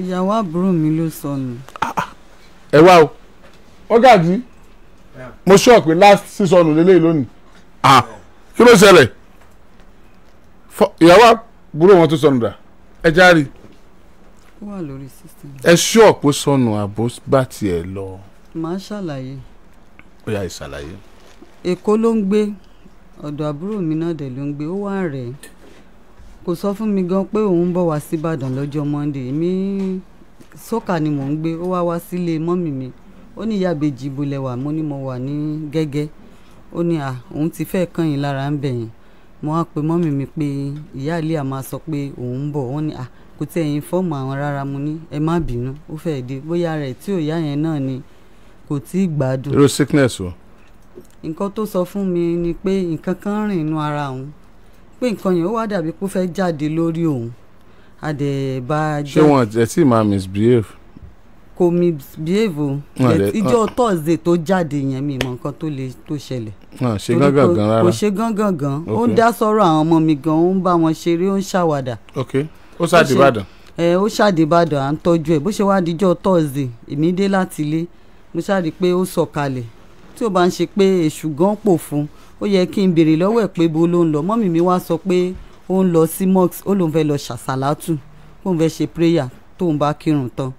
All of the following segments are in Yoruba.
Ìyàwó àbúrò mi ló sọnù. Ẹ wá o, Mọ́gàjí, mo sọ pé last sísọnù lélẹ́yìí lónìí. Kí ló ṣẹlẹ̀? Ìyàwó àbúrò wọn tó sọnù dà, ẹ já rí. Ó wà lórí system. Ẹ ṣọ́ọ̀pù sọnù àbó bá tiẹ̀ lọ. Màá ṣàlàyé. Ó yá, ìṣàlàyé. Èkó ló ń gbé, ọ̀dọ̀ àbúrò mi náà dẹ̀ ló ń gbé. Ó wà rẹ̀, kò sọ fún mi gan pé òun ń bọ̀ wá síbàdàn lọ́jọ́ Monday. Èmi sọ́kà ni mò ń gbé. Ó wá wá sílé mọ́mì mi, ó ní, "Ìyá ìbejì, ibo lẹ wà?" Mo ní mo wà ní Gẹ́gẹ́. Ó ní à òun ti fẹ́ kàn yín lára ń bẹ̀ yẹn. Mo wá pe mọ́mì mi pé ìyá ilé à máa sọ pé òun ń bọ̀. Wọ́n ní à kò tí ẹ̀yin fọ́ọ̀mù àwọn rárá. Mo ní ẹ má bínú, ó fẹ́ẹ́ dé, bóyá rẹ̀ tí ò yá yẹn náà ni kò tí ì gbádùn. Irú sickness o? Nǹkan tó sọ fún mi ni pé nǹkan kan rìn inú ara òun, pé nǹkan yẹn ó wá dàbí pé ó fẹ́ jáde lórí òun. Àdẹ̀bá. Ṣé wọn ẹ tí máa misbehave? Kò misbehave o. Ìjọ Thursday tó jáde yẹn, mi mọ nǹkan tó lè tó ṣẹlẹ̀. Ṣe gángan gan rárá? Kò ṣe gángan gan. Ó ń dá sọ́rọ̀ àwọn ọmọ mi gan, ó ń bá wọn ṣeré, ó ń ṣàwàdà. Ok, ó ṣàdé Ìbàdàn. Ẹ, ó ṣàdé Ìbàdàn, à ń tọ́jú ẹ̀. Bó ṣe wá díjọ́ Thursday, èmi dé láti ilé, mo ṣáà rí i pé ó sọ̀kalẹ̀. Tí ó bá ń ṣe pé èṣù gan pò fún, ó yẹ kí n béèrè lọ́wọ́ ẹ̀ pé bó ló ń lọ. Mọ́mì mi wá sọ pé ó ń lọ sí mosque, ó lóun fẹ́ lọ ṣàṣàlátù, kóun fẹ́ ṣe prayer tóun bá kírun tán.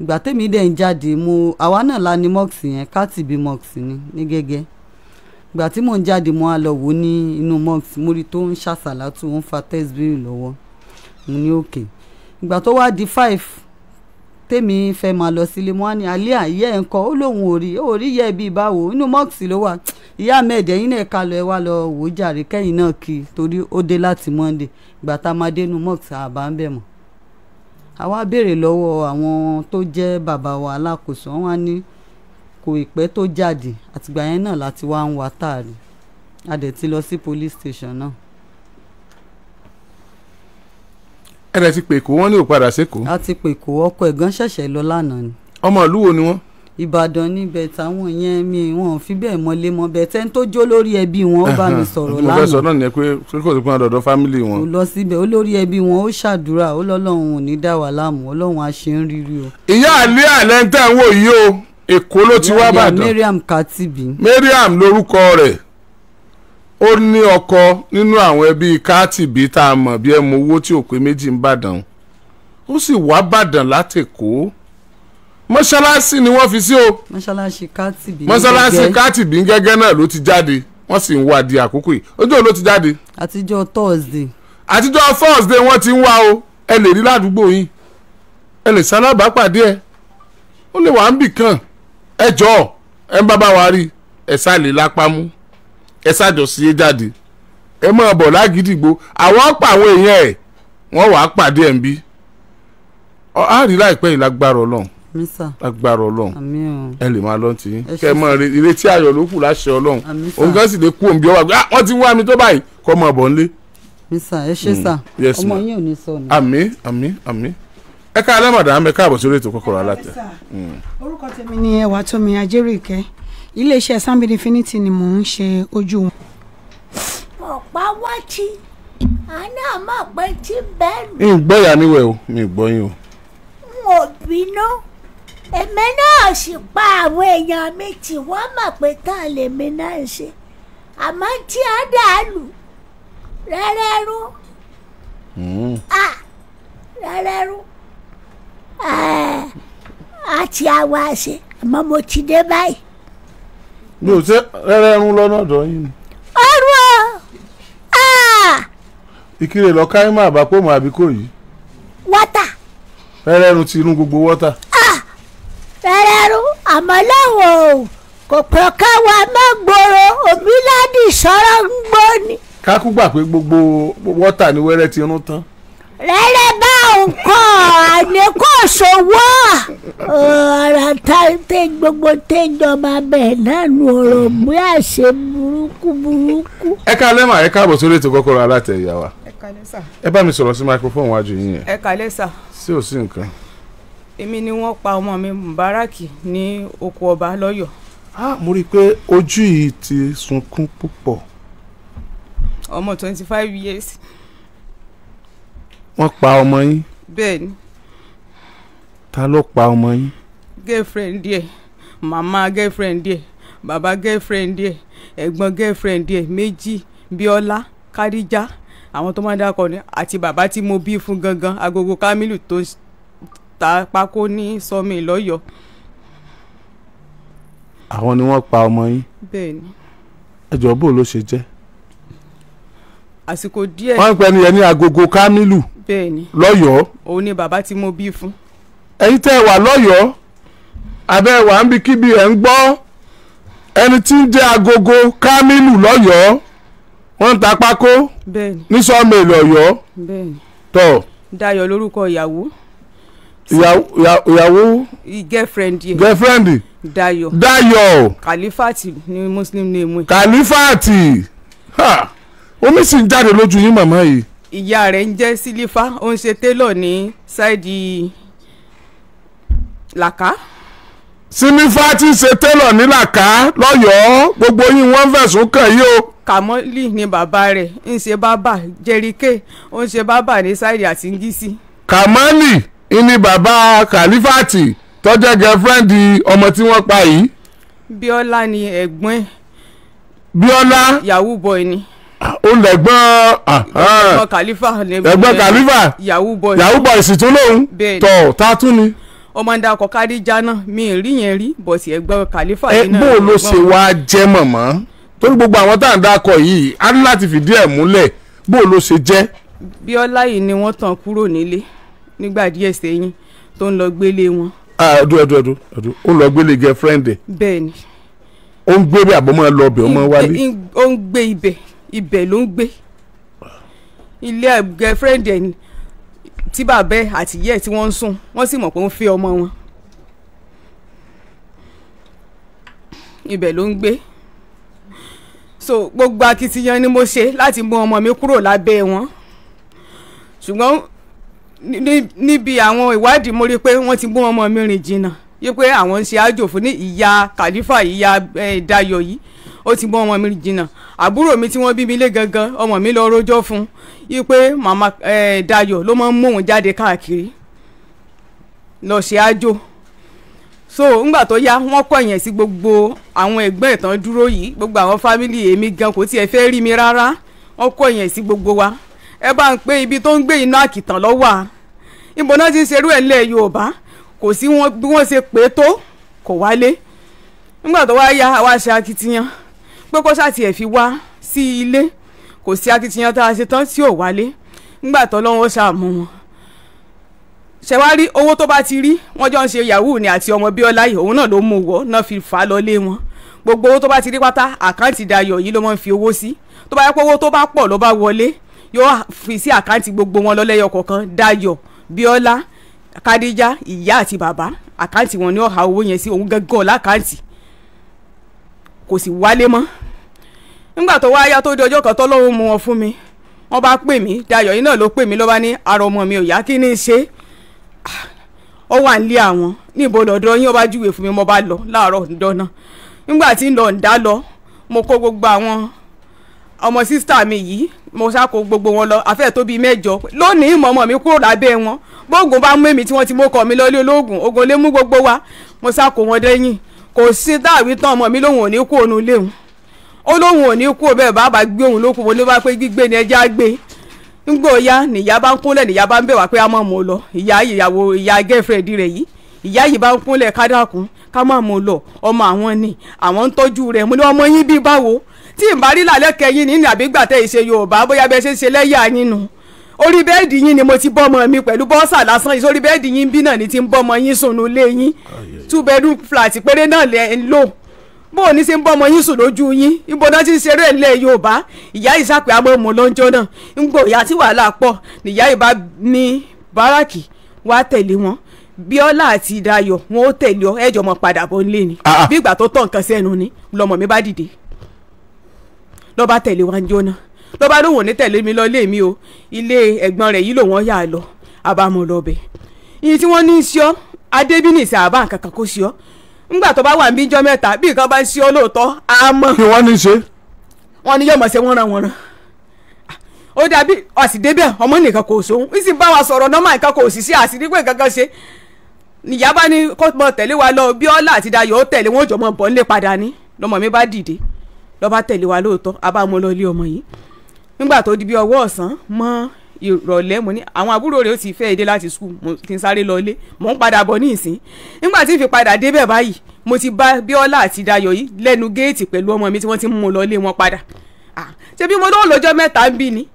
Ìgbà tèmi dẹ̀ ń jáde, mo àwa náà la ní mosque yẹn, Kátìbí Mosque ni ní Gẹ́gẹ́. Ìgbà tí mò ń jáde, mo á lọ wò ó ní inú mosque, mo rí tó ń ṣàṣàlátù, ó ń fa tẹ́sibírì lọ́wọ́. Mo ní òkè. Ìgbà tó wá di 5 tèmi fẹ́ máa lọ sílé, mo wá ní, "Àlíà, ìyá ẹ̀ ń kọ́?" Ó lóun ò rí. Ó rí ìyá ẹ̀ bíi báwo? Inú mosque ló wà. Ìyá mẹ́ẹ̀dẹ̀ yín náà ká lọ, ẹ wá lọ wò ó jàre, kẹ́yìn náà kí i torí ó dé láti Monday. Ìgbà tá a máa dé inú mosque, àbá ń bẹ̀ mọ́. Àwa béèrè lọ́wọ́ àwọn tó jẹ́ bàbá wa alákòóso, wọn wá ní kò ì pẹ́ tó jáde. Àtìgbà yẹn náà láti wá ń wa táàrí, a dẹ̀ ti lọ sí police station náà. Ẹ dẹ̀ ti pè kó, wọ́n ní ò padà sékòó? A ti pè kó, ọkọ ẹ̀gán ṣẹ̀ṣẹ̀ lọ lánàá ni. Ọmọ ìlú wo ni wọ́n? Ìbàdàn níbẹ̀ táwọn yẹn, mi wọn ò fi bẹ́ẹ̀ mọ́lé mọ́ bẹ́ẹ̀. Tẹ́ni tó jó lórí ẹbí wọn, ó bá mi sọ̀rọ̀ Mo fẹ́ sọ lánàá. náà nìyẹn pé ṣé kò sí pé wọn dọ̀dọ̀ family wọn? Kò lọ síbẹ̀. Olórí ẹbí wọn, ó ṣàdúrà, ó lọ́lọ́run ò ní dá wà láàmú, Ọlọ́run á ṣe ń rírí o. Ìyá àlẹ́ àlẹ́ ń tẹ̀ ń wò yìí o, Èkó ló ti wá Ìyá Bàdàn. Mariam Katibi. Mariam lórúkọ rẹ̀. Ó ní ọkọ nínú àwọn ẹbí Kátìbí tá a mọ̀ bí ẹ mọ owó tí ò pé méjì ń bàdàn. Ó sì wá Bàdàn látèkó. Mọ́ṣáláṣí ni wọ́n fi sí o. Mọ́ṣáláṣí Kátìbí ní Mọ́ṣáláṣí Gẹ́gẹ́. Kátìbí ń Gẹ́gẹ́ náà ló ti jáde. Wọ́n sì ń wá di àkókò yìí. Ojú òun ló ti jáde? Àtijọ́ Thursday. Àtijọ́ Thursday wọ́n ti ń wá o. Ẹ lè rí ládùúgbò yín, ẹ lè sálábàápàdé ẹ, ó lè wà ń bì kàn. Ẹ jọ̀ọ́, ẹ ń bá bá wa rí, ẹ sá lè lápá mú, ẹ sájọ sí é jáde, ẹ máa bọ̀ lágídìgbò. Àwọn pa àwọn èèyàn ẹ̀, wọ́n wàá pàdé ẹ̀ ń bí ọ á rí láìpẹ́ yìí, lágbára Ọlọ́run. Mísà. Lágbára Ọlọ́run. Àmín o. Ẹ lè máa lọ tì í. Ẹ Kẹ ṣé. mọ ìrètí ayọ̀ ló kù láṣẹ Ọlọ́run. Àmín sà. Òun kan sì lè kú òun bí ọ wà pé, "Ah, wọ́n ti wá mi tó báyìí," kọ́ mọ̀ bọ̀ nílé. Mísà, ẹ ṣé sà. Yes, Ọmọ ma. yín ò ní sọnù. Àmín, àmín, àmín. Ẹ ká alẹ́, madam, ẹ káàbọ̀ sórí ètò Kọ́kọ́rọ́ Alátẹ. Orúkọ tèmi ni Ẹwàtómi Ajẹ́rìíkẹ́. Iléeṣẹ́ Sambid Infinity ni mò ń ṣe ojú wọn. Ọ̀pá wọ́n ti àná mọ̀ pé tí bẹ́ẹ̀ lù. Mi ì gbọ́ ìyá mi wẹ̀ o, mi ì gbọ́ yín o. N ò bínú, èmi náà sì pa àwọn èèyàn mi tí wọ́n mọ̀ pé tán lèmi náà ń ṣe, àmọ́ tí a dà lù rẹ́rẹ́rú rẹ́rẹ́rú àti àwa ṣe, àmọ́ mo ti dé báyìí. Mi ò ṣe rẹ́rẹ́ ń lọ́nà ọ̀dọ̀ yín ni. Ọrùn o. Ìkirè lọ káyọ́mọ̀ àbápọ̀mọ̀ àbíkó yìí. Wọ́tà. Rẹ́rẹ́ ń ti inú gbogbo wọ́tà. Rẹ́rẹ́rú, àmọ́ lọ́wọ́ o kò pẹ́ káwa má gbòòrò òbí ládì sọ̀rọ̀ ń gbó ni. Kákú gbà pé gbogbo wọ́tà ni wẹ́rẹ́ ti rún tán. Rẹ́rẹ́ bá nǹkan àní kò sówó ọ̀rọ̀ tá tẹ gbogbo tẹ́jọba bẹ́ẹ̀ náà nu ọ̀rọ̀ bí àṣẹ burúkú burúkú. Ẹ káalẹ́ mà, ẹ káàbọ̀ sórí ètò Kọ́kọ́rọ́ Alátẹ, ìyá wa. Ẹ kálẹ́ sà. Ẹ bá mi sọ̀rọ̀ sí microphone wájú yín yẹn. Ẹ kálẹ́ sà. Sí ò sí nǹkan. Èmi ni wọ́n pa ọmọ mi Mubaraki ní oko ọba lọ́yọ̀ọ́. Ah, mo rí i pé ojú yìí ti sunkún púpọ̀. Ọmọ 25 years. Wọ́n pa ọmọ yín? Bẹ́ẹ̀ ni. Ta ló pa ọmọ yín? Girlfriend díẹ̀, màmá girlfriend díẹ̀, bàbá girlfriend díẹ̀, ẹ̀gbọ́n girlfriend díẹ̀ méjì, Bíọ́lá, Kádíjà, àwọn tó máa ń dákọ ni, àti bàbá tí mo bí fún gangan, Agogo Kamilu tó ta pákó ní sọmi lọ́yọ̀ọ́. Àwọn ni wọ́n pa ọmọ yín? Bẹ́ẹ̀ ni. Ẹ jọ̀ọ́, bó ló ṣe jẹ́? Àsìkò díẹ̀. Wọ́n ń pẹ́ ní ẹni Agogo Kamilu. Bẹ́ẹ̀ ni. Lọ́yọ̀ọ́. Òun ni bàbá tí mo bí fún. Ẹ̀yin tẹ́ ẹ wà lọ́yọ̀ọ́, abẹ́ wà ń bí kíbi ẹ̀ ń gbọ́, ẹni tí ń jẹ́ Agogo Kamilu lọ́yọ̀ọ́, wọ́n ń ta pákó ní sọ́ọ̀mẹ̀lì Ọ̀yọ́. Bẹ́ẹ̀ ni. Tọ́. Dayọ̀ lórúkọ ìyàwó. Ìyàwó. Girlfriend yẹ. Girlfriend. Dayọ̀. Dayọ̀. Kàlífàtì ni muslim name. Kàlífàtì. Omi sì ń jáde lójú yín màmá yìí. Ìyá rẹ̀ ń jẹ́ Sílífà, ó ń ṣe télọ̀ ní sáìdì Làkà. Sílífà tí ń ṣe télọ̀ ní Làkà lọ́yọ̀ọ́, gbogbo yín wọ́n fẹ̀sùn kàn yìí o. Kàmọ́lì ni bàbá rẹ̀ ń ṣe bábà, Jẹ́ríkè ó ń ṣe bábà ní sáìdì àti Ngísí. Kàmọ́lì ni bàbá Kàlífàtì tó jẹ́ girlfriend ọmọ tí wọ́n pa yìí. Bíọ́lá ni ẹ̀gbọ́n ẹ̀. Bíọ́lá. Yahoo boy ni. Ó lẹ̀gbọ́n. Ẹ̀gbọ́n Kàlífà. Ẹ̀gbọ́n Kàlífà. Yahoo boy. Yahoo boy sì tún lóhùn. Tọ̀ tá a tún ni. Ọmọ ń dakọ̀ Kádíjà náà, mi ì rí yẹn rí, bọ̀sì ẹ̀gbọ́n Kàlífà yìí náà. Ẹ bó ló ṣe wá jẹ́ mọ̀mọ́? Torí gbogbo àwọn tá à ń dakọ̀ yìí á ní láti fìdí ẹ̀ múlẹ̀, bó ló ṣe jẹ́. Bíọ́lá yìí ni wọ́n tàn kúrò nílé nígbà díẹ̀ sẹ́yìn tó ń lọ gbélé wọn. Ẹdú ẹdú ẹdú ẹdú, ó lọ gbélé girlfriend ẹ. Bẹ́ẹ̀ni. Ó ń gbé bí àbọ̀ máa lọ ọbẹ̀ ó máa wálé. Ó ń gbé ibẹ̀, ibẹ̀ ló ń gbé. Ilé girlfriend ẹ tí bàbá ẹ àti ìyá ẹ tí wọ́n ń sùn, wọ́n sì mọ̀ pé ó ń fẹ́ ọmọ wọn. Ibẹ̀ ló ń gbé. So gbogbo akitiyan ni mo ṣe láti mú ọmọ mi kúrò lábẹ́ wọn. Ṣùgbọ́n níbi àwọn ìwádìí mo rí pé wọ́n ti mú ọmọ mi rìn jìnnà, yí pé àwọn ń ṣe àjò fún ní ìyá Kàlífà, ìyá Dayọ̀ yìí, ó ti mú ọmọ mi rìn jìnnà. Àbúrò mi tí wọ́n bí mi lé gangan, ọmọ mi lọ rojọ́ fún yí pé màmá Dayọ̀ ló máa ń mú òun jáde káàkiri lọ ṣe àjò. So ńgbà tó yá wọ́n kọ̀ yẹn sí gbogbo àwọn ẹ̀gbọ́n ìtàn dúró yìí, gbogbo àwọn fámìlì èmi gan kò tiẹ̀ fẹ́ rí mi rárá, wọ́n kọ̀ yẹn sí gbogbo wa. Ẹ bá ń pé ibi tó ń gbé iná àkìtàn lọ́wọ́ à, ibo náà ti ń ṣerú ẹ̀ ńlẹ̀ Yorùbá, kò sí wọn bí wọ́n ṣe pé tó kò wálé. Nígbà tó wá yá àwa ṣe akitiyan pé kó ṣáà tiẹ̀ fi wá sí ilé, kò sí akitiyan tá a ṣe tán tí ò wálé. Nígbà tó lọ́wọ́ ṣàmú wọn, ṣe wá rí owó tó bá ti rí, wọ́n jọ ń ṣe yahoo ni àti ọmọ Bíọ́lá yìí, òun náà ló mú wọ́ náà fi fà á lọ lé wọn. Gbogbo owó tó bá ti rí pátá, àkáǹtì Dayọ̀ yìí ló máa ń fi owó sí. Tó bá yẹ pé owó tó bá pọ̀ ló bá wọlé, yóò fi sí àkáǹtì gbogbo wọn lọ́lẹ́yọ kọ̀ọ̀kan. Dayọ̀, Bíọ́lá, Kádíjà, ìyá àti bàbá, àkáǹtì wọn ni ó ha owó yẹn sí, òun gángan lákáǹtì, kò sì wálé mọ́. Nígbà tó wá yá tó di ọjọ́ kan tọ́lọ́run mú wọn fún mi, wọ́n bá pè mí, Dayọ̀ yìí náà ló pè mí, ló bá ní ara ọmọ mi ò yá, kí ni í ṣe? Ó wà nílé àwọn, níbo lọ́dọ̀ yín? Ó bá júwe fún mi, mo bá lọ láàárọ̀ ǹdọ́nà. Nígbà tí ń lọ ń dá lọ, mo kó gbogbo àwọn ọmọ sísítà mi yìí, mo ṣàkó gbogbo wọn lọ, àfẹ́ tó bíi mẹ́jọ. Lónìí mọ̀mọ́ mi kúrò lábẹ́ wọn, bóògùn bá mú èmi tí wọ́n ti mú ọkọ mi lọ́lé olóògùn, ogun lè mú gbogbo wa. Mo ṣàkó wọn dẹ́yìn, kò sí dáàwí tán, ọmọ mi lóhùn ò ní kú òun léhùn, ó lóhùn ò ní kú bẹ́ẹ̀, bàbá gbé òun lókun, mo ló bá pé gbígbé ni ẹjẹ́ á gbé. Ngbò ya nìyá bá ń kúnlẹ̀, nìyá bá ń bẹ̀ wá pé a máa mú un lọ. Ìyá ìyàwó ìyá girlfriend rẹ̀ yìí, ìyá yìí bá ń kúnlẹ̀, kádàkùn ká máa mú un lọ, ọmọ àwọn ni àwọn ń tọ́jú rẹ̀. Mo ní ọmọ yín bí báwo? Tí n bá rí lálẹ́ kẹyìn ní àbí gbà tẹ́ ìṣe Yorùbá, bóyá bẹ́ẹ̀ ṣe ń ṣe lẹ́yà yín nu. Orí bẹ́ẹ̀dì yín ni mo ti bọ́ ọmọ mi pẹ̀lú bọ́ọ̀sà lásán yìí, sórí bẹ́ẹ̀dì yín bí náà ni ti ń bọ́ ọmọ yín sùn nílé yín. 2 bedroom flat péré náà lẹ́ ń lò, bó o ní ṣe ń bọ́ ọmọ yín sùn lójú yín, ibo náà ti ń ṣeré ilẹ̀ Yorùbá. Ìyá yìí ṣàpè àmọ́ ọmọ lọ́jọ́ náà. Ń gbọ́ ìyá tí wàhálà pọ̀, nìyá yìí bá ní báràkì wá tẹ̀lé wọn, Bíọ́lá àti Dayọ̀ wọn ó tẹ̀lé ọ, ẹ̀jọ̀ mọ̀ padà bọ̀ nílé ni. Bí ìgbà tó tọ̀ nǹkan sẹ́nu ni lọmọ mi bá dìde, ló bá tẹ̀lé wa ń jóná, ló bá lóun ò ní tẹ̀lé mi lọ ilé mi o, ilé ẹ̀gbọ́n rẹ̀ yìí lòun ó yà lọ, àbámu lọ bẹ̀. Iye tí wọ́n ní í ṣọ́ Adébínìsì àbá nǹkan kan kó ṣọ́, ńgbà tó bá wà ní ijọ́ mẹ́ta, bí nǹkan bá ń ṣe ọ́ lóòótọ́, a mọ̀. Kí wọ́n ní ṣe? Wọ́n ní yóò mọ̀ ṣe wọ́n ran wọ́n ran. Ó dàbí ọ̀sì débẹ̀, ọmọ nìkan kò sóhun, ń sì bá wa sọ̀rọ̀ nọ́mà, nǹkan kò sì sí àṣírí pé nǹkan kan ṣe. Ìyá bá ní kó mọ tẹ̀lé wa lọ, Bíọ́lá àti Dayọ̀ ó tẹ̀lé wọn, ó jọ mọ bọ̀ nílé padà ní. Lọmọ mi bá dìde ló bá tẹ̀lé wa lóòótọ́, a bá mú lọ ilé ọmọ yìí. Nígbà tó di bí ọwọ́ ọ̀sán mọ́ ìrọ̀lẹ́, mo ní àwọn àbúrò rẹ̀ ó ti fẹ́ dé láti skul, mo ti ń sáré lọ ilé, mò ń padà bọ̀ ní ìsín. Nígbà tí n fi padà débẹ̀ báyìí, mo ti bá Bíọ́lá àti Dayọ̀ yìí lẹ́nu géètì pẹ̀lú ọmọ mi tí wọ́n ti mú un lọ ilé wọn padà. Ṣé bí mo lọ́wọ́ lọ́jọ́ mẹ́ta ń bí ni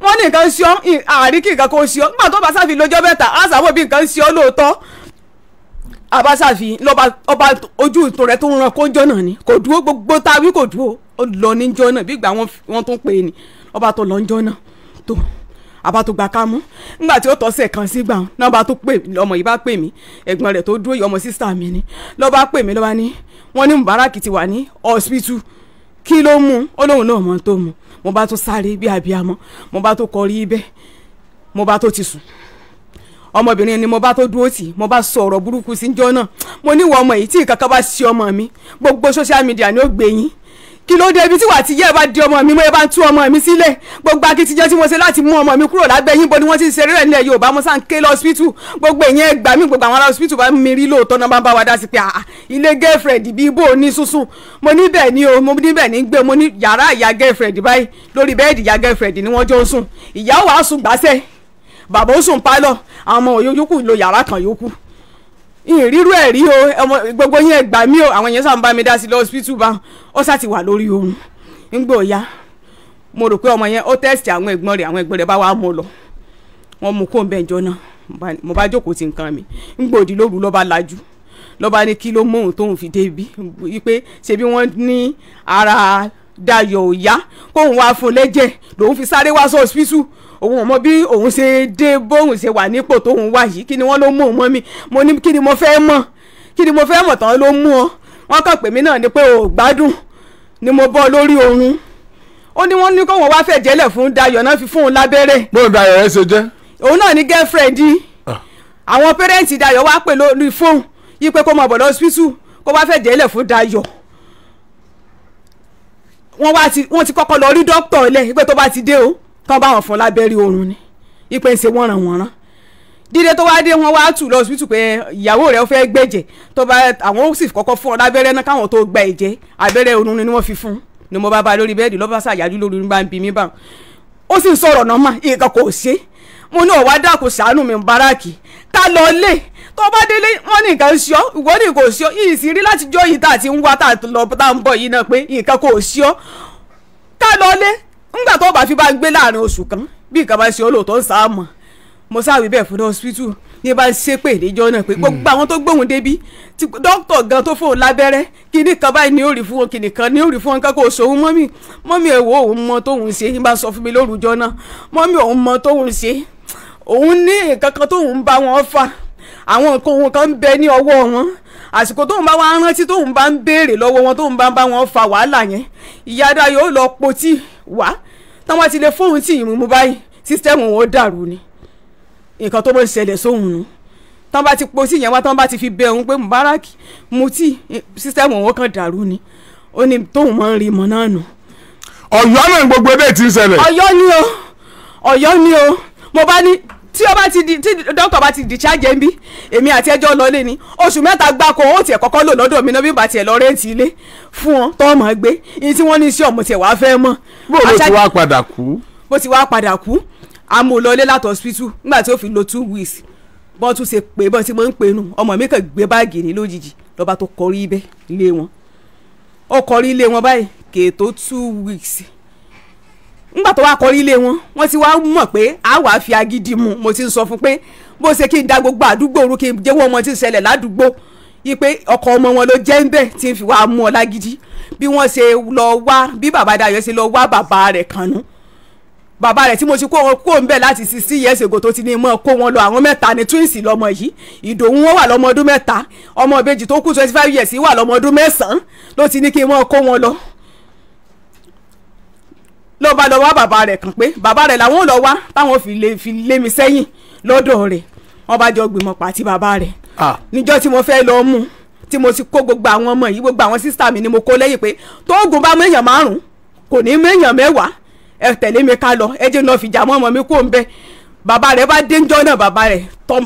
wọ́n ní nǹkan ṣe ọ́, àárí kí nǹkan kò ṣe ọ́. Nígbà tó bá sáfi lọ́jọ́ mẹ́ta, á sáwọ́ bí nǹkan ṣe ọ́ lóòótọ́. Àbáṣàfi lọ́ba ọba ojú ìtò rẹ̀ tó ń ran kóńjọ́ náà ni kò dúró, gbogbo tá a wí kò dúró, ó lọ níjọ́ náà bí ìgbà wọn tó ń pè é ni ọba tó lọ níjọ́ náà tó àbá tó gbà ká mú. Nígbà tí ó tọ́sẹ̀ kan sígbà náà bá tó pè, ọmọ yìí bá pè mí, ẹ̀gbọ́n rẹ̀ tó dúró yìí ọmọ sísá mi ni, ló bá pè mí, ló bá ní wọ́n ní Mubarak ti wà ní hospital, kí ló mú? Ó lóun náà mọ̀ tó mú. Mo bá tó sáré bí abiyamọ, mo bá tó kọrí ibẹ̀, mo bá tó ti sùn. Ọmọbìnrin ni mo bá tó dúró tì, mo bá sọ ọ̀rọ̀ burúkú sí njọ́ náà. Mo ní ìwọ ọmọ yìí tí ìkankan bá ṣe ọmọ mi, gbogbo social media ni ó gbé yín. Kí ló dé ibi tí wà tí yẹ́ ẹ bá di ọmọ mi, mo ẹ bá ń tú ọmọ mi sílẹ̀. Gbogbo akitiyan tí mo ṣe láti mú ọmọ mi kúrò lábẹ́ yín, bo ni wọ́n ti ń ṣeré rẹ̀ nílẹ̀ Yorùbá, mo sá ń ké lọ hospital. Gbogbo ìyẹn gbà mí, gbogbo àwọn ará hospital bá mi rí lóòótọ́ náà bá ń bá wa dá sí pé àà ilé girlfriend bí ibo ní sísùn. Mo ní bẹ́ẹ̀ ni o, mo ní bẹ́ẹ̀ ní gbé, mo ní yàrá ìyá girlfriend báyìí, lórí bẹ́ẹ̀dì ìyá girlfriend ni wọ́n jọ ń sùn. Ìyá wàá sùn gbàsẹ́, bàbá ó sùn pálọ̀, àwọn ọmọ yòókù lo yàrá kan yòókù. Ìrírú ẹ̀ rí o, ọmọ gbogbo yẹn gbà mí o, àwọn yẹn sá ń bá mi dá sí lọ hospital bá ó sá ti wà lórí oorun. Ńgbò ya mo rò pé ọmọ yẹn ó tẹ́sítì àwọn ẹ̀gbọ́n rẹ̀, àwọn ẹ̀gbọ́n rẹ̀ bá wà mú lọ, wọ́n mú kó ń bẹ́ẹ̀ jọ náà. Mo bá jókòó ti nǹkan mi. Ńgbò di lóru ló bá lajú, ló bá ní kí ló mú òun tóun fi débi wípé ṣebí wọ́n ní ara Dayọ̀ ò yá, kóun wá fún lẹ́jẹ̀ lòun fi sáré wá sí hospital. Òun ò mọ bí òun ṣe dé, bóun ṣe wà nípò tóun wà yìí, kí ni wọ́n ló mú òun mọ́ mi. Mo ní kí ni mo fẹ́ mọ̀, kí ni mo fẹ́ mọ̀ tán ló mú ọ. Wọ́n kàn pè mí náà ni pé o gbádùn ni mo bọ́ lórí oorun. Ó ní wọ́n ní kó wọ́n wá fẹ́ jẹ́lẹ̀ fún Dayọ̀ náà fi fún un lábẹ́rẹ́. Bóun Dayọ̀ ẹ ṣe jẹ́. Òun náà ní girlfriend. Àwọn pẹ́rẹ́ǹtì Dayọ̀ wá pè lórí fóun yí pé kó máa bọ̀ lọ hospital kó wá fẹ́ jẹ́lẹ̀ fún Dayọ̀. Wọ́n ti kọ́kọ́ lọ rí dókítà ilẹ̀ pé tó bá ti dé o kán bá wọn fún lábẹ́rẹ́ oorun ni ipe ń ṣe wọ́nranwọ̀nran. Dídé tó wá dé, wọ́n wá tù lọ hospital pé ìyàwó rẹ̀ fẹ́ gbẹ̀jẹ̀, tó bá àwọn ó sì kọ́kọ́ fún ọ lábẹ́rẹ́ náà káwọn tó gba ẹ̀jẹ̀, abẹ́rẹ́ oorun ni wọ́n fi fún. Ni mo bá ba lórí bẹ́ẹ̀dì, ló bá ṣàyájú lórí ní bá ń bi mí bá ó sì ń sọ̀rọ̀ náà mà nǹkan kò ṣe. Mo ní ọ̀wá dàkú ṣàánú mi Mubarak, ká lọ lé tó bá délé wọ́n ní nǹkan ṣe ọ́, ìwọ ní kò ṣe ọ́, yìí sì rí láti jọ́ yìí tá a ti ń wá tá a lọ tá a ń bọ̀ yìí náà pé nǹkan kò ṣe ọ́, ká lọ lé. Ńgbà tó bá fi bá ń gbé láàrin oṣù kan bí nǹkan bá ṣe olóòótọ́ ń sáà mọ̀. Mo sáwí bẹ́ẹ̀ fún hospital ní bá ń ṣépè níjọ́ náà pé gbogbo àwọn tó gbóhùn débi tí dókítà gan tó fóun lábẹ́rẹ́ kíní kan báyìí ní ó rí fún wọn, kíní kan ní ó rí fún wọn, nǹkan kò sóhun. Mọ́mì mọ́mì ẹ̀ wò òun mọ tóun ṣe, ní bá sọ fún mi lórúkọ náà, mọ́mì òun mọ tóun ṣe, òun ní nǹkan kan tóun bá wọn fà, àwọn nǹkan òun kan ń bẹ ní ọwọ́ wọn. Àsìkò tóun bá wá rántí tóun bá ń béèrè lọ́wọ́ wọn, tóun bá ń bá wọn fa wàhálà yẹn, ìyá Dayọ̀ ó lọ potí wá táwọn ti lè fóun tí ìmú báyìí, sísítẹ́ẹ̀mù wọn ó dàrú ni. Nǹkan tó mọ̀ ń ṣẹlẹ̀ sóhun nu, táwọn bá ti potí yẹn wá, táwọn bá ti fi bẹ òun pé Mubarak mutí, sísítẹ́ẹ̀mù wọn kàn dàrú ni. Ó ní tóun máa ń rí mọ́ náà nù. Ọ̀yọ́ náà gbogbo ẹbẹ̀ ti ń ṣẹlẹ̀. Ọ̀yọ́ ni o, Ọ̀yọ́ ni o. Mo bá ní tí ó bá ti di tí dókítà bá ti discharge ń bí, èmi àti ẹjọ́ lọ lé ní oṣù mẹ́ta gbáko, ó tiẹ̀ kọ́kọ́ lò lọ́dọ̀ mi náà bí bá tiẹ̀ lọ rẹ́ǹtì ilé fún wọn tó mọ̀ gbé iye tí wọ́n ní sí ọmọ tiẹ̀ wàá fẹ́ mọ̀. Bó ló ti wá padà kú. Bó ti wá padà kú, a mú lọ ilé láti hospital nígbà tí ó fi lo 2 weeks, bọ́n tún ṣe pé bọ́n ti máa ń pè nù, ọmọ mi kàn gbé báàgì ní lójijì lọ́ba tó kọrí ibẹ̀ ilé wọn, ó kọrí ilé wọn báyìí kèétó 2 weeks. Ńgbà tó wá kọrí ilé wọn, wọ́n ti wá mọ̀ pé a wàá fi agídí mu. Mo ti ń sọ fún pé bó ṣe kí n da gbogbo àdúgbò rú, kí n jẹ́wọ́ ọmọ tí ń ṣẹlẹ̀ ládùúgbò yí pé ọkọ ọmọ wọn ló jẹ́ ń bẹ̀ tí ń fi wá mú ọ lágídí. Bí wọ́n ṣe lọ wá, bí bàbá Dayọ̀ ṣe lọ wá bàbá rẹ̀ kànú, bàbá rẹ̀ tí mo ti kó wọn kó ń bẹ̀ láti 60 years ago tó ti ní mọ́ kó wọn lọ. Àwọn mẹ́ta ni twins lọ́mọ yìí, Ìdòwú wọn wà lọ́mọ ọdún 3, ọmọ ìbejì tó kù 25 years wà lọ́mọ ọdún 9 ló ti ní kí n mọ́ kó wọn lọ. Ló bá lọ wá bàbá rẹ̀ kàn pé bàbá rẹ̀ làwọn ò lọ wá táwọn fi lé mi sẹ́yìn lọ́dọ̀ rẹ̀. Wọ́n bá jọ gbìmọ̀ pàtí bàbá rẹ̀ níjọ́ tí mo fẹ́ lọ mú, tí mo ti kó gbogbo àwọn ọmọ yìí, gbogbo àwọn sísá mi ni mo kó lẹ́yìn pé tóògùn bá méèyàn 5 kò ní méèyàn 10, ẹ tẹ̀lé mi ká lọ, ẹ jẹ́ lọ fìjà mọ́ ọmọ mi kó ń bẹ. Bàbá rẹ̀ bá dé ńjọ́ náà, bàbá rẹ̀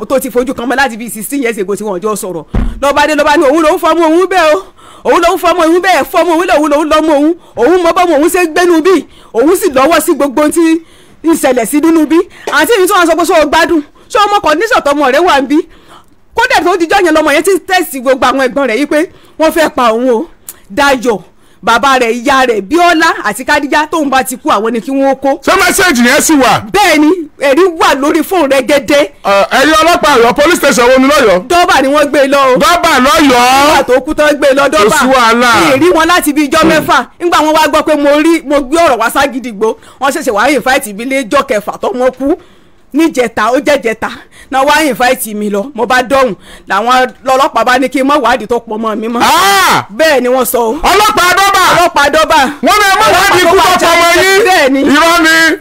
tó ti fojú kan mọ́ láti bíi 16 years ago tí wọ́n jọ sọ̀rọ̀, lọ́ba dé lọ́ba ní òun lòún fọmọ òun bẹ́ẹ̀ o, òun lòún fọmọ òun bẹ́ẹ̀, fọmọ òun lòun lòún lọ́mọ òun, òun mọ bọ́mọ òun ṣe ń gbénu bí, òun sì lọ́wọ́ sí gbogbo tí ń ṣẹlẹ̀ sí nínú bí. Àǹtí mi tí wọ́n sọ pé ṣé o gbádùn, ṣé ọmọ kọ̀ọ̀díṣọ̀ tọmọ rẹ̀ wà ń bí? Kódà tó dijọ́ yẹn lọmọ yẹn ti ń tẹ̀sí gbogbo àwọn ẹ̀gbọ́n rẹ̀ yìí pé wọ́n fẹ́ pa òun o. Dayọ̀, bàbá rẹ̀, ìyá rẹ̀, Bíọ́lá àti Kádíjà, tóun bá ti kú àwọn ni kí wọ́n kó. Ṣé message yẹn sì wà? Bẹ́ẹ̀ ni, ẹ̀rí wà lórí fóònù rẹ̀ gẹ́dẹ́. Ẹ̀yin ọlọ́pàá Ọ̀yọ́ police station wo ni lọ́yọ̀ọ́? Dọ́bà ni wọ́n gbé lọ o. Dọ́bà lọ́yọ̀ọ́. Nígbà tó kú tán gbé lọ dọ́bà. Kò sí wàhálà. Ìrí wọn láti bí ijọ́ mẹ́fà. Nígbà wọn wá gbọ́ pé mo gbé ọ̀rọ̀ wá ságídígbò, wọ́n ṣẹ̀ṣẹ̀ wá invite mi lẹ́jọ́ kẹfà tó wọ́n kú níjẹta, ó jẹ́jẹta náà wá invite mi lọ. Mo bá dọ̀hùn làwọn ọlọ́pàá bá ní kí n má wádìí tó pọ̀ mọ́ mi mọ́. Bẹ́ẹ̀ ni wọ́n sọ o. Ọlọ́pàá dọ́bà. Ọlọ́pàá dọ́bà. Wọ́n ní ẹ má wádìí ikú tó pọ̀ mọ́ yín. Bẹ́ẹ̀ ni. Irọ́ ni,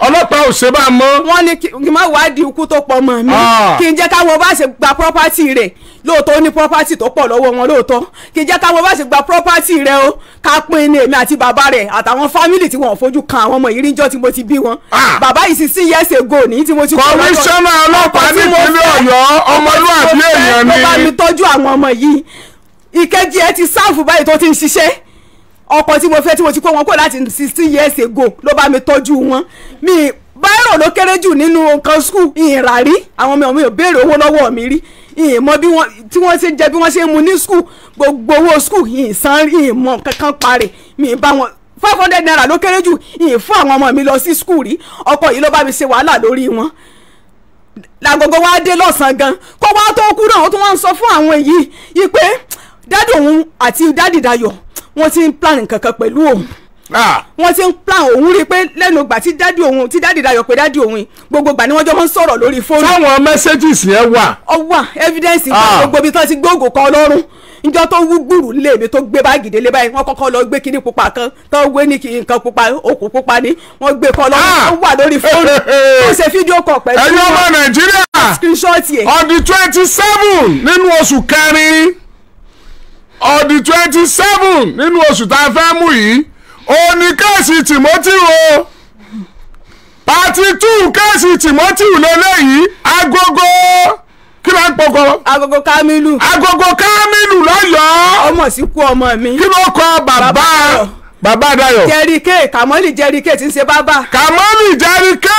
ọlọ́pàá ò ṣe bá a mọ́. Wọ́n ní kí n má wádìí ikú tó pọ̀ mọ́ mi, kí n jẹ́ káwọn bá ṣe gba property rẹ̀. Lóòótọ́ ó ní property tó pọ̀ lọ́wọ́ wọn lóòótọ́, kí n jẹ́ káwọn bá ṣe gba property rẹ̀ o, ká pín ní èmi àti bàbá rẹ̀ àtàwọn family tí wọ́n fojú kan àwọn ọmọ yìí ríjọ́ tí mo ti bí wọn. Bàbá yìí 16 years ago ní tí mo ti kọ́ lọ́dọ̀. Kọmíṣánná ọlọ́pàá nípínlẹ̀ Ọ̀yọ́, ọmọlúwàbí èèyàn ni. Ló bá mi tọ́jú àwọn ọmọ yìí. Ìkejì ẹ ti sáàfù báyìí tó ti ń ṣiṣẹ́. Ọkọ tí mo fẹ́ tí mo ti kó wọn kó láti 16 years ago ló bá mi tọ́jú wọn. Mi báírò ló kéré jù nínú nǹkan skul ìrà rí, àwọn ọmọ mi ò béèrè owó lọ́wọ́ mi rí, ìmọ̀ bí wọ́n tí wọ́n ṣe jẹ bí wọ́n ṣe mu ní skul, gbogbo owó skul ìsan ìmọ̀ kankan parẹ̀ mi bá wọn. 500 naira ló kéré jù ìyìn fún àwọn ọmọ mi lọ sí skul rí. Ọkọ yìí ló bá mi ṣe wàhálà lórí wọn. Làgògò wa dé lọ́sàn-án gan kó wá tó kú náà, ó tún wá ń sọ fún àwọn èyí yìí pé dádì òun àti dádì Dayọ̀ wọ́n ti ń plan kankan pẹ̀lú òun. Wọ́n ti ń plan òun rí i pé lẹ́nu ìgbà tí dádì òun tí dádì Dayọ̀ pé dádì òun gbogbo ìgbà ni wọ́n jọ máa ń sọ̀rọ̀ lórí fóònù. Táwọn messages yẹn wà. Ó wà, evidence wà, gbogbo ibi tí wọ́n ti gbóògùn kan lọ́rùn. Njọ́ tó wú gbùrù lé mi tó gbé báàgì délé báyìí, wọ́n kọ́kọ́ lọ gbé kinní pupa kan tó wé ní nǹkan pupa, okùn pupa ni wọ́n gbé kọ́ lọ́rùn. Ó wà lórí fóònù tó ṣe fídíò kọ̀ pẹ̀lú. Ẹ̀yin ọmọ Nàìjíríà, screenshot yẹn. On the 27 nínú oṣù kẹrin, on the 27 nínú oṣù tá a fẹ́ mú yìí, ó ní case Timothy o, part 2 case Timothy lélẹ́yìí. Agogo kí ló ń pọkọ? Agogo Kamilu. Agogo Kamilu lọ́yọ̀ọ́. Ọmọ sí kú ọmọ mi. Kí ló kọ bàbá bàbá Dayọ̀? Jẹ́ríkè, Kàmọ́lì Jẹ́ríkè tí ń ṣe bábà. Kàmọ́lì Jẹ́ríkè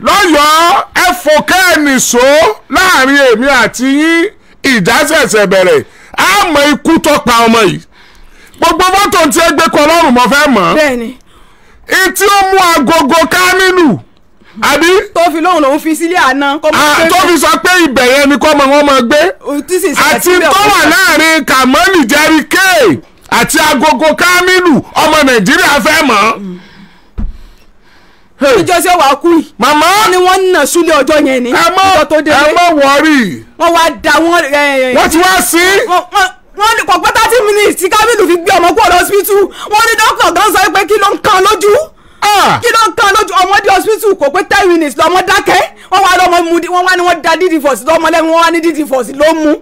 lọ́yọ̀ọ́. Ẹ fòkẹ́ nìṣó láàrin èmi àti yín, ìjà ṣẹ̀ṣẹ̀ bẹ̀rẹ̀. Á mọ ikú tó pa ọmọ yìí. Gbogbo fọ́tò tí ẹ gbé kọ lọ́rùn mo fẹ́ mọ̀. Bẹ́ẹ̀ni. Etí ó mú Agogo Kamilu àbí. Tó fi lóhùn lòún fi sílé àná. Tó fi sọ pé ibẹ̀ yẹn ni kọ́ ọmọ wọn máa gbé. Àti tó wà láàrin Kàmọ́lì Jẹ́ríkè àti Agogo Kamilu, ọmọ Nàìjíríà fẹ́ mọ̀. Ìjọ tí ó wàá kú yìí. Màmá wọ́n ní wọ́n nà súlẹ̀ ọjọ́ yẹn ni. Ẹ má wọrí. Wọ́n wá da wọ́n. Wọ́n ti wá sí. Wọ́n ní kò pẹ́ 30 minutes tí Kamilu fi gbé ọmọ kúrò lọ́sibítù. Wọ́n ní dókítà gan sọ pé kí ló ń kan lójú. Kí ló ń kan lójú ọmọdé hospital kò pé 10 minutes lọ́mọ dákẹ́. Wọ́n wá lọ́mọ mu, wọ́n wá ní wọ́n da dídì fọ̀sì lọ́mọ lẹ́nu, wọ́n wá ní dídì fọ̀sì ló mú.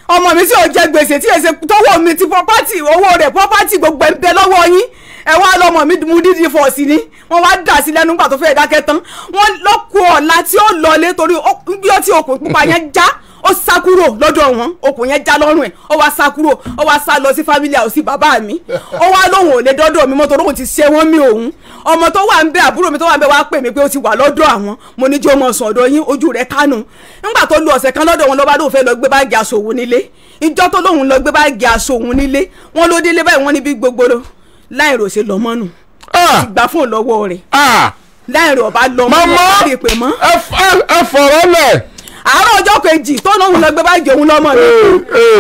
Ọmọ mi tí ò jẹ gbèsè tí èsè tọwọ́ mi ti property owó rẹ̀ property gbogbo ẹ̀ ń bẹ lọ́wọ́ yín. Ẹ wá lọ́mọ mi mu dídì fọ̀sì ni wọ́n wá dà sí lẹ́nu nígbà tó fẹ́ dákẹ́ tán. Wọ́n lọ́kù ọ̀la tí ó lọlé torí bí ó ti okùn pupa yẹn já, ó sá kúrò lọ́dọ̀ wọn, okùn yẹn já lọ́rùn ẹ̀, ó wá sá kúrò, ó wá sá lọ sí family house bàbá mi. Ó wá lóhùn ò lè dọ́dọ̀ mi mọ́ torí òun ti ṣe wọ́n mi òun. Ọmọ tó wà ń bẹ, àbúrò mi tó wà ń bẹ wá pè mí pé ó ti wà lọ́dọ̀ àwọn. Mo ní jẹ́ ọmọ sùn ọ̀dọ̀ yín, ojú rẹ̀ kánú. Nígbà tó lu ọ̀sẹ̀ kan lọ́dọ̀ wọn ló bá lóun fẹ́ lọ gbé báàgì aṣọ òun nílé. Ìjọ́ tó lóun lọ gbé báàgì aṣọ òun nílé, wọ́n ló délé báyìí, wọ́n ní bí gbogbo láìrò ṣe lọ mọ́nù. Ti gbà fóònù lọ́wọ́ rẹ̀. Láìrò ọba lọ mọ́, wọ́n rí pè mọ́. Ẹ fọ̀rọ̀ lẹ̀. Àárọ̀ ọjọ́ kejì tó lóun lọ gbé báàgì òun lọ́mọ mi kú.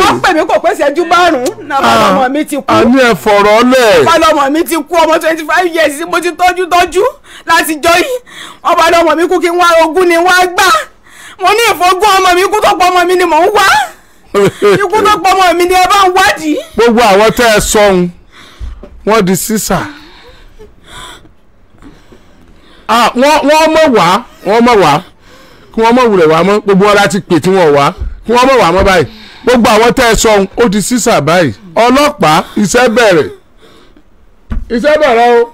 Wọ́n pè mí kò pé ìṣẹ́jú márùn-ún náà bá lọ́mọ mi ti kú. A ní ẹ fọ̀rọ̀ lẹ̀. Bá lọ́mọ mi ti kú, ọmọ 25 years mo ti tọ́jú tọ́jú láti jọ yìí. Ọba lọ́mọ mi kú kí n wá ogún ni wá gbà. Mo ní ìfogún ọmọ mi kú tó pọ̀ ọmọ mi ni mò ń wá. Ikú tó pọ̀ ọmọ mi ni ẹ bá ń wádìí. Gbogbo àwọn tẹ́ ẹ sọ̀hún wọ́n di sísà. Wọ́n mọ̀ wá, wọ́n mọ̀ wá, kí wọ́n mọ̀ wulẹ̀ wá mọ́. Gbogbo wọn láti pè tí wọ́n wá, kí wọ́n mọ̀ wá mọ́ báyìí. Gbogbo àwọn tẹ́ ẹ sọ ó di sísà báyìí. Ọlọ́pàá iṣẹ́ bẹ̀rẹ̀, iṣẹ́ bẹ̀rẹ̀ o,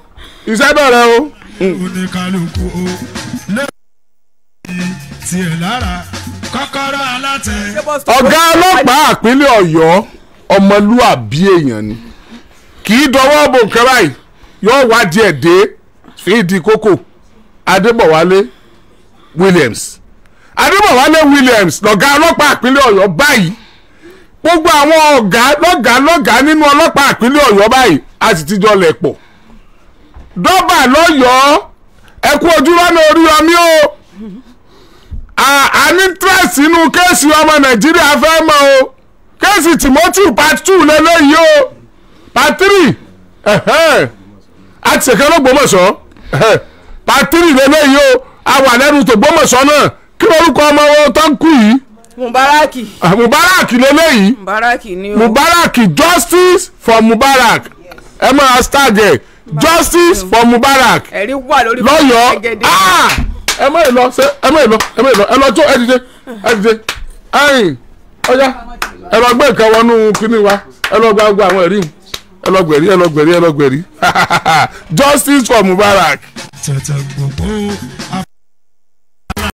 iṣẹ́ bẹ̀rẹ̀ o. Oníkálukú o. tiẹ̀ lára kọ́kọ́rọ́ alátẹ. Ọ̀gá ọlọ́pàá àpínlẹ̀ Ọ̀yọ́ ọmọlúàbí èèyàn ni, kì í dọwọ́ bò nǹkan báyìí, yóò wádìí ẹ̀ dé fìdí kókò. Adébọ̀wálé Williams, Adébọ̀wálé Williams lọ̀gá ọlọ́pàá àpínlẹ̀ Ọ̀yọ́ báyìí. Gbogbo àwọn ọ̀gá lọ́gàá lọ́gàá nínú ọlọ́pàá àpínlẹ̀ Ọ̀yọ́ báyìí a sì ti jọ lẹ̀ pọ̀. Dọ́bà lọ́yọ̀ọ́, ẹ kú ojú lọ́nà Oríyọmí o, a ní interest nínú case ọmọ Nàìjíríà fẹ́ mọ̀ o. Case Timothy part 2 lélẹ́yìí o, part 3 a ti ṣèkẹ́ lọ́gbọ́mọ̀ṣọ́, part 3 lélẹ́yìí o, a wà lẹ́nu tó gbọ́mọ̀ṣọ́ náà. Kí lórúkọ ọmọ wọn tó ń kú yìí? Mubaraki. Mubarak lélẹ́yìí. Mubaraki ni o. Mubarak, justice for Mubarak. Ẹ máa hashtag ẹ justice for Mubarak. Ẹ̀rí wà lórí lọ́yọ̀ọ́. Ẹ má lọ ṣe, ẹ má lọ, ẹ má lọ, ẹ lọ tó, ẹ dìde, ẹ dìde, ẹyìn ọjà, ẹ lọ gbé nǹkan wọnú kínní wa, ẹ lọ gba gbogbo àwọn ẹ̀rí, ẹ lọ gbẹ̀rí, ẹ lọ gbẹ̀rí, ẹ lọ gbẹ̀rí. Justice for Mubarak. Tẹ̀tẹ̀ gbogbo.